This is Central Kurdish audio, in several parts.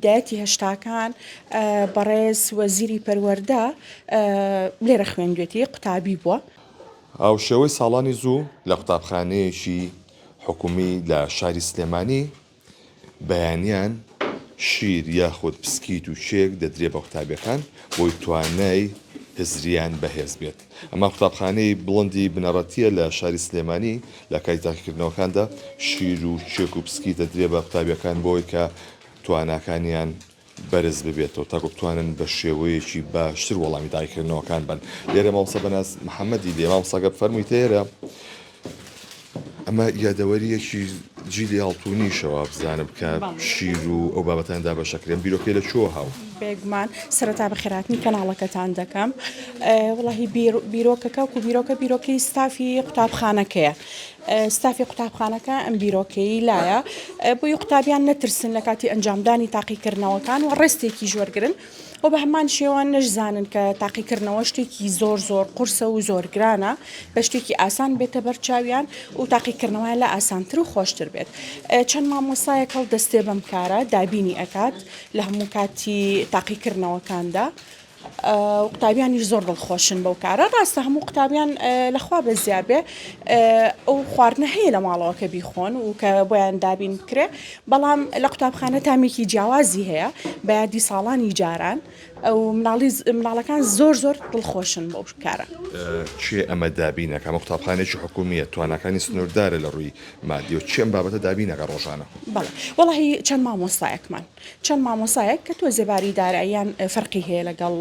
بیدایەتی هەشتاکان بەڕێز وەزیری پەروەردە لێرە خوێندوێتی، قوتابی بووە. هاوشێوەی ساڵانی زوو لە قوتابخانەیەکی حکومی لە شاری سلێمانی بەیانیان شیر یاخود پسکیت و کێک دەدرێ بە قوتابیەکان بۆی توانای هزریان بەهێز بێت. ئەمە قوتابخانەی بڵندی بنەڕەتیە لە شاری سلێمانی لە کاتی تاقیکردنەوەکاندا شیر و کێک و پسکیت دەدرێ بە قوتابیەکان بۆی کە تواناکانیان بەرز ببێتەوە تاکو بتوانن بە شێوەیەکی باشتر وەڵامی تاقیکردنەوەکان بن لێرە مامۆستا بەناز محەممەدی لێ مامۆستا گەر فەرموویتە ئێرە ئەمە یادەوەریەکی جیلی ئاڵتونیشەوە بزانم کە شیر و ئەو بابەتان دابەشەکرێن بیرۆکەی لە کوێوە هاو؟ بێگومان سەرەتا بەخێرهاتنی کەناڵەکەتان دەکەم وەڵاهی بیرۆکەکە وەکو بیرۆکە بیرۆکەی ستافی قوتابخانەکەیە ستافی قوتابخانەکە ئەم بیرۆکەیەی لایە بۆی قوتابیان نەترسن لە کاتی ئەنجامدانی تاقیکردنەوەکان و ڕێستێکیش وەرگرن و بە هەمان شێوە نەشزانن کە تاقیکردنەوە شتێکی زۆر زۆر قورسە و زۆر گرانە بە شتێکی ئاسان بێتە بەرچاویان و تاقیکردنەوەیان لە ئاسانتر و خۆشتر بێت چەند مامۆسایەک هەڵدەستێ بەم کارە دابینی ئەکات لە هەموو کاتی تاقیکردنەوەکاندا قوتابیانیش زۆر دڵخۆشن بەو کارە ڕاستە هەموو قوتابیان لەخوا بەزیا بێ ئەو خواردنە هەیە لە ماڵەوە کە بیخۆن و کە بۆیان دابین بکرێ بەڵام لە قوتابخانە تامێکی جیاوازی هەیە بە یادی ساڵانی جاران ئەو مناڵی مناڵەکان زۆر زۆر دڵخۆشن بەو کارە. کێ ئەمە دابین ئەکا؟ ئەمە قوتابخانەیەکی حکومییە تواناکانی سنووردارە لە ڕووی مادیەوە کێ ئەم بابەتە دابین ئەکا ڕۆژانە؟ بەڵێ وەڵاهی چەند مامۆستایەکمان چەند مامۆسایەک کە تۆزێ باری داراییان فەرقی هەیە لەگەڵ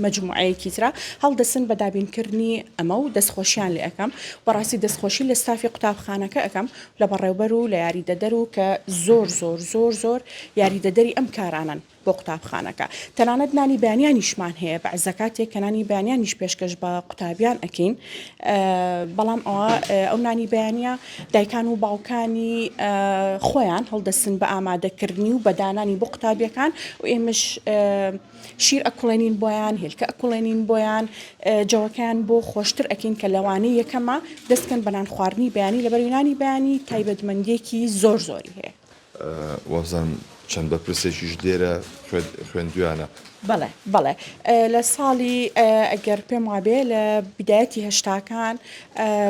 مەجموعەیەکی ترا هەڵدەسن بە دابینکردنی ئەمە و دەستخۆشیان لێ ئەەکەم بەڕاستی دەستخۆشی لە ستافی قوتابخانەکە ئەەکەم لە بەڕێوبەر و لە یاریدەدەر و کە زۆر زۆر زۆر زۆر یاریدەدەری ئەم کارانەن. بۆ قوتابخانەکە تەنانەت نانی بەیانیانیشمان هەیە بەعزە کاتێک کە نانی بەیانیانیش پێشکەش بە قوتابیان ئەکەین بەڵام ئەوە ئەو نانی بەیانە دایکان و باوکانی خۆیان هەڵدەسن بە ئامادەکردنی و بەدانانی بۆ قوتابیەکان و ئێمەش شیر ئەکوڵێنین بۆیان هێلکە ئەکوڵێنین بۆیان جەوەکەیان بۆ خۆشتر ئەکەین کە لەوانەی یەکەمە دەستکەن بە نان خواردنی بەیانی لەبەر نانی بەیانی تایبەتمەندیەکی زۆر زۆری هەیە. وابزانم چەند بەرپرسێکیش لێرە خوێندویانە. بەڵێ بەڵێ لە ساڵی ئەگەر پێم وابێ لە بیدایەتی هەشتاکان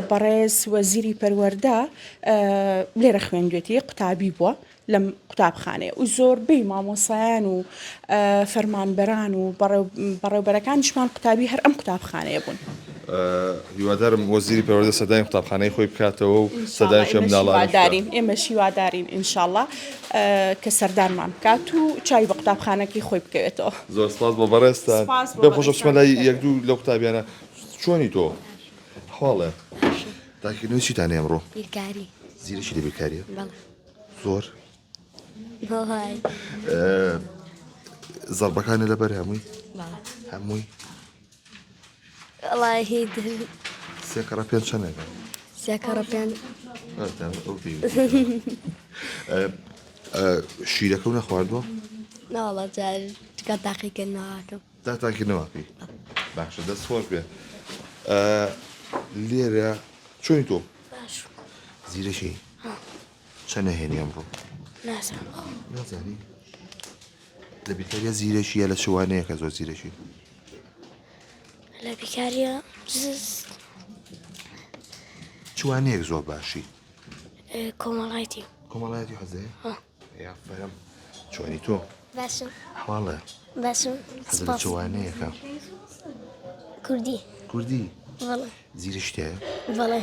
بەڕێز وەزیری پەروەردە لێرە خوێندوێتی قوتابی بووە لەم قوتابخانەیە و زۆربەی مامۆسایان و فەرمانبەران و بەڕێوبەرەکانیشمان قوتابی هەر ئەم قوتابخانەیە بوون. هیوادارم وەزیری پەروەردە سەردانی قوتابخانەی خۆی بکاتەوە و سەردانی ئەم مناڵانەش بکات. ئێمەش هیوادارین ان شاء اللە کە سەردانمان بکات و چاوی بە قوتابخانەکەی خۆی بکەوێتەوە. زۆر سپاس بۆ بەڕێزتان. پێم خۆشە بچمە لای یەک دوو لەو قوتابیانە. چۆنی تۆ؟ حواڵێ؟ تاقیکردنەوەی چیتان هەیە ئەمڕۆ؟ بیرکاری. زیرەکی لە بیرکاریە؟ بەڵێ. زۆر؟ زەڕبەکانە لەبەر هەمووی هەمووی سێکەڕە پێ چەندێکە سێکەڕە پێ شیرەکە و نەخواردووە ناوەڵا جار تکا تاقیکردنەوەکەم تا تاقیکردنەوەکەی باشە دەست خۆش بێ لێرە چۆنی تۆ باش زیرەکی چەند ئەهێنی ئەمڕۆ؟ نازانم خۆ. نازانی؟ لە بیرکاریە زیرەکی یا لە چ وانەیەکە زۆر زیرەکی؟ لە بیرکاریە چ وانەیەک زۆر باشی؟ کۆمەڵایەتی. کۆمەڵایەتی حەزەیە؟ ئافەرم چۆنی تۆ؟ باشم. حواڵە؟ باشم. حەزت لە چ وانەیەکە؟ کوردی. کوردی؟ بەڵێ. زیرەکی تیایە؟ بەڵێ.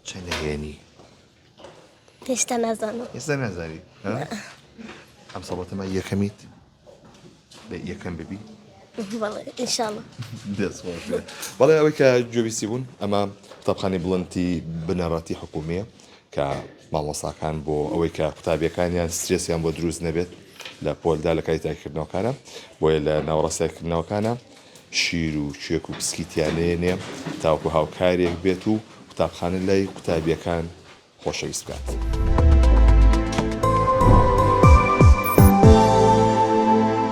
چەند ئەهێنی؟ هێشتا نازانم. ئێستا نازانی ئەم ساڵ بەتەمای یەکەمیت بە یەکەم ببی؟ بەڵێ ئینشاڵڵا. دەست خۆش بێ. بەڵێ ئەوەی کە گوێبیستی بوون ئەمە قوتابخانەی بڵندی بنەڕەتی حکومییە کە مامۆستاکان بۆ ئەوەی کە قوتابیەکانیان سترێسیان بۆ دروست نەبێت لە پۆلدا لە کاتی تاقیکردنەوەکانە بۆیە لە ناوەڕاست تاقیکردنەوەکانە شیر و کێک و پسکیتیان لێنێ تاوەکو هاوکارێک بێت و قوتابخانە لای قوتابیەکان خۆشەویست بکات.